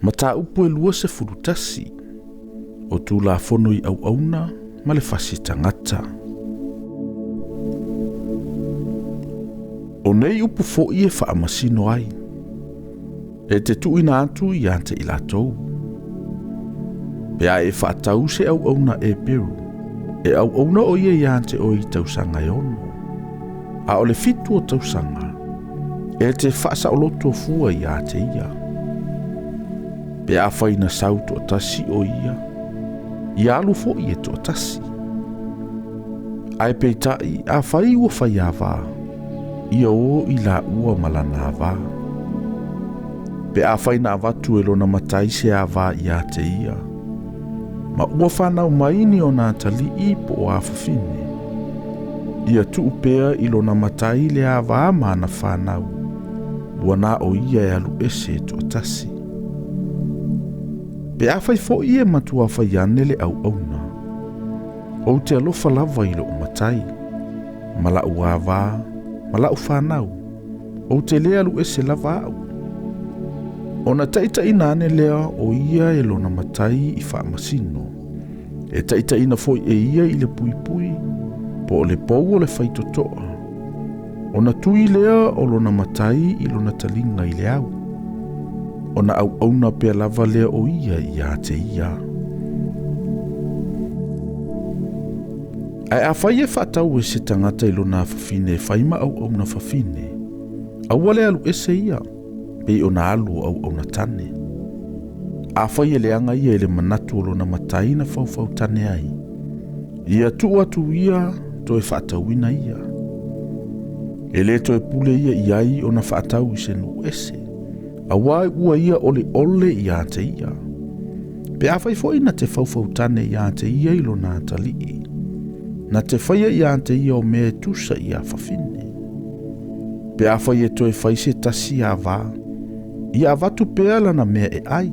Mataupu e 21, o Tulafono i auauna ma le fasi tagata. O nei upu foi e faamasino ai, e te tuuina atu ia te i latou. Pe a e faatau se auauna Eperu, e auauna o ia ia te oe i tausaga e 6, a o le 7 o tausaga, e te faasaoloto fua ia te ia. Pe afai na sau toatasi o ia, ia alu foi e toatasi. Ae peitai, afai ua fai avā, ia o i la ua ma lana avā. Pe afai na avatu e lona matai se avā ia te ia, ma ua whanau mai ni ona atalii po o afafine, ia tuu pea i lona matai le avā ma ana whanau, ua na o ia e alu ese e toatasi. Pe afai foi e matua fai ane le auauna, ou te alofa lava i lou matai, ma lau avā, ma lau whanau, ou te le alu ese lava au. Ona taitaina ane lea o ia e lona matai i faamasino, e taitaina foi e ia i le puipui, po o le pou o le faitotoa. Ona tui lea o lona matai i lona taliga i le au, ona auauna pea lava lea o ia ia te ia. Ae afai e faatau e se tagata i lona afafine e fai ma auauna fafine, aua le alu ese ia, pei ona alu o auauna tane. Afai e leaga ia i le manatu o lona matai na faufautane ai, ia tuu atu ia toe faatauina ia. E le toe pule ia i ai ona faatau i se nuu ese, auā ua ia ole ole ia te ia. Pe afai foi na te faufautane ia te ia i lona atalii, na te faia ia te ia o mea e tusa ia fafine. Pe afai e toe fai se tasi avā, ia avatu pea lana mea e ai,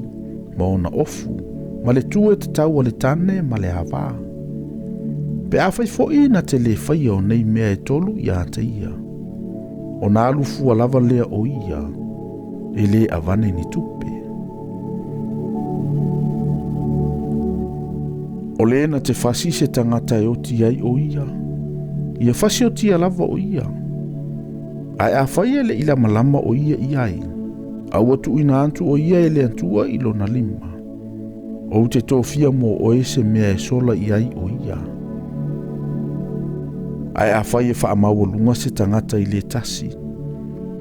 ma ona ofu, ma le tu e tatau a le tane ma le avā. Pe afai foi na te le faia o nei mea e tolu ia te ia, ona alu fua lava lea o ia, e le avane ni tupe. O le na te fasi se tagata e oti ai o ia, ia fasi otia lava o ia. Ae afai e le i lamalama o ia i ai, a ua tuuina atu o ia e le Atua i lona lima, ou te tofia mo oe se mea e sola i ai o ia. Ae afai e faamaualuga se tagata i le tasi,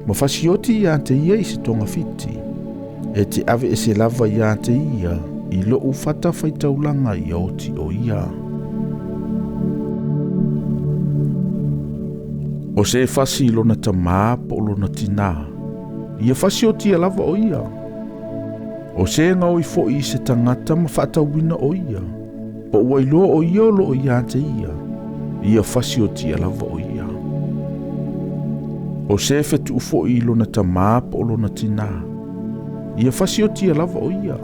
ma fasioti ia te ia i se togafiti, e te ave ese lava ia te ia i lou fata faitaulaga ia oti o ia. O se fasi i lona tamā po o lona tinā, ia fasiotia lava o ia. O se gaoi foi i se tagata ma faatauina o ia, po ua iloa o ia o loo ia te ia, ia fasiotia lava o ia. O se fetuu foi i lona tamā po o lona tinā, ia fasiotia lava o ia.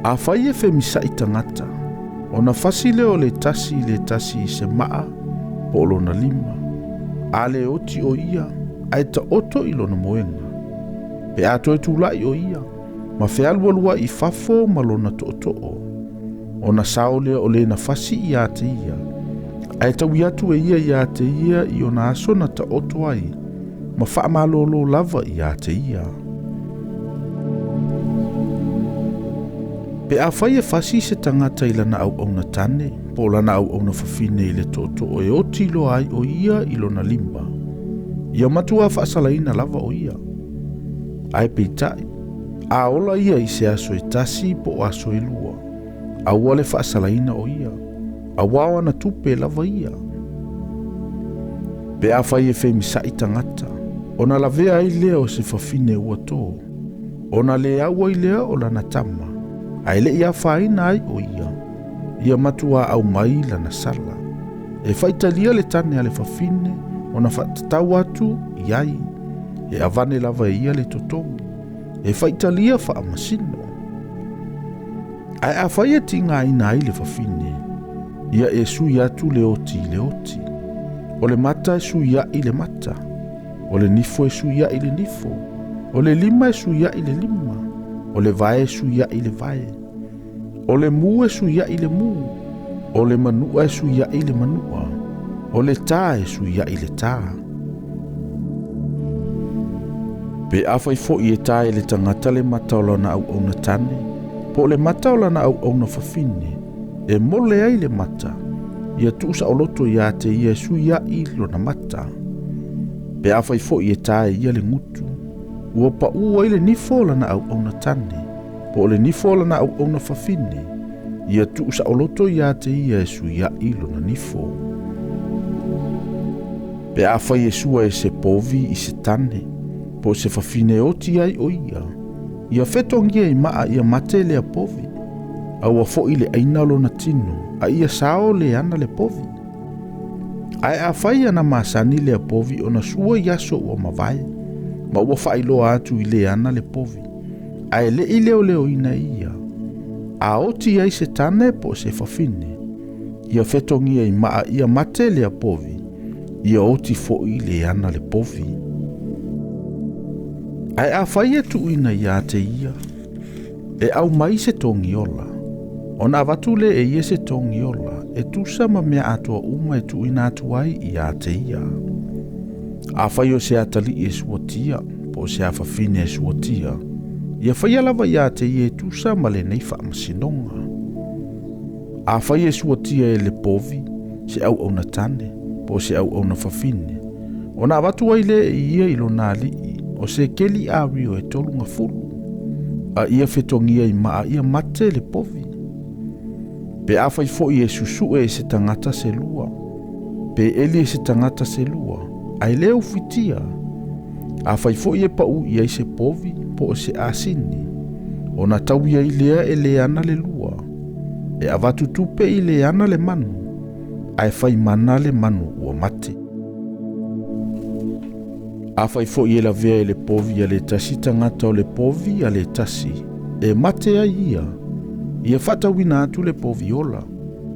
Afai e femisa'i tagata, ona fasi lea o le tasi i le tasi i se maa po o lona lima, a le oti o ia, ae taoto i lona moega. Pe a toe tula'i o ia, ma fealualua'i i fafo ma lona tootoo, ona sao lea o lena fasi ia te ia, ae taui atu e ia ia te ia i ona aso na taoto ai, ma faamalolo lava ia te ia. Pe afai e fasi se tagata i lana auauna tane, po o lana auauna fafine i le tootoo e oti loa ai o ia i lona lima, ia matua faasalaina lava o ia. Ae peitai, a ola ia i se aso e tasi po o aso e 2, aua le faasalaina o ia, auā o ana tupe lava ia. Pe afai e femisa'i tagata, ona lavea ai lea o se fafine ua tō, ona le au ai lea o lana tama, ae le i afaina ai o ia, ia matua au mai lana sala. E faitalia le tane a le fafine, ona faatatau atu i ai, e avane lava e ia le totogi, e faitalia faamasino. Ae afai e tigaina ai le fafine, ia e sui atu le oti i le oti, o le mata e sui ai le mata, o le nifo e sui ai le nifo, O le lima e suiaʻi le lima, o le vae e suiaʻi le vae, o le mu e suiaʻi le mu, o le manuʻa e suiaʻi le manuʻa, o le tā e suiaʻi le tā. Pe afai foʻi e tā e le tagata le mata o lana auauna tane, po o le mata o lana auauna fafine, e mole ai le mata, ia tuusaʻoloto iā te ia e suiaʻi lona mata. Pe afai foʻi e tā e ia le gutu, ua paʻū ai le nifo o lana auauna tane, po o le nifo o lana auauna fafine, ia tuusaʻoloto iā te ia e suiaʻi lona nifo. Pe afai e sua e se povi i se tane, po o se fafine e oti ai o ia, ia fetogia i maa ia mate lea povi, a ua foʻi le ʻaina o lona tino, a ia sao le ana le povi. Ae afai ana masani lea povi ona sua i aso ua mavae, ma ua faailoa atu i le ana le povi, ae leʻi leoleoina ia, a oti ai se tane po o se fafine, ia fetogia i maa ia mate lea povi, ia oti foʻi le ana le povi. Ae afai e tuuina iā te ia, e aumai se togiola, ona avatu lea e ia se togiola, e tusa ma mea atoa uma e tuuina atu ai iā te ia. Afai o se atalii e suatia, po o se afafine e suatia, ia faia lava iā te ia e tusa ma lenei faamasinoga. Afai e suatia e le povi, se auauna tane, po o se auauna fafine, ona avatu ai lea e ia i lona alii, o sekeli ario e 30, a ia fetogia i maa ia mate le povi. Pe afai foʻi e susuʻe e se tagata se lua, pe eli e se tagata se lua, ae le ufitia. Afai foʻi e paʻū i ai se povi, po o se asini, ona taui ai lea e le ana le lua, e avatu tupe i le ana le manu, ae fai mana le manu ua mate. Afai foʻi e lavea e le povi a le tasi tagata o le povi a le tasi, e mate ai ia, ia faatauina atu le povi ola,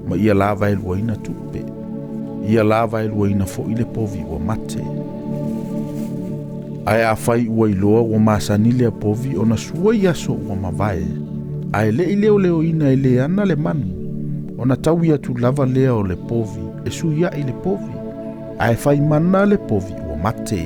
ma ia lava e luaina tupe, ia lava e luaina foʻi le povi ua mate. Ae afai ua iloa ua masani lea povi ona sua i aso ua mavae, ae leʻi leoleoina e le ana le manu, ona taui atu lava lea o le povi e suiaʻi le povi, ae fai mana le povi ua mate.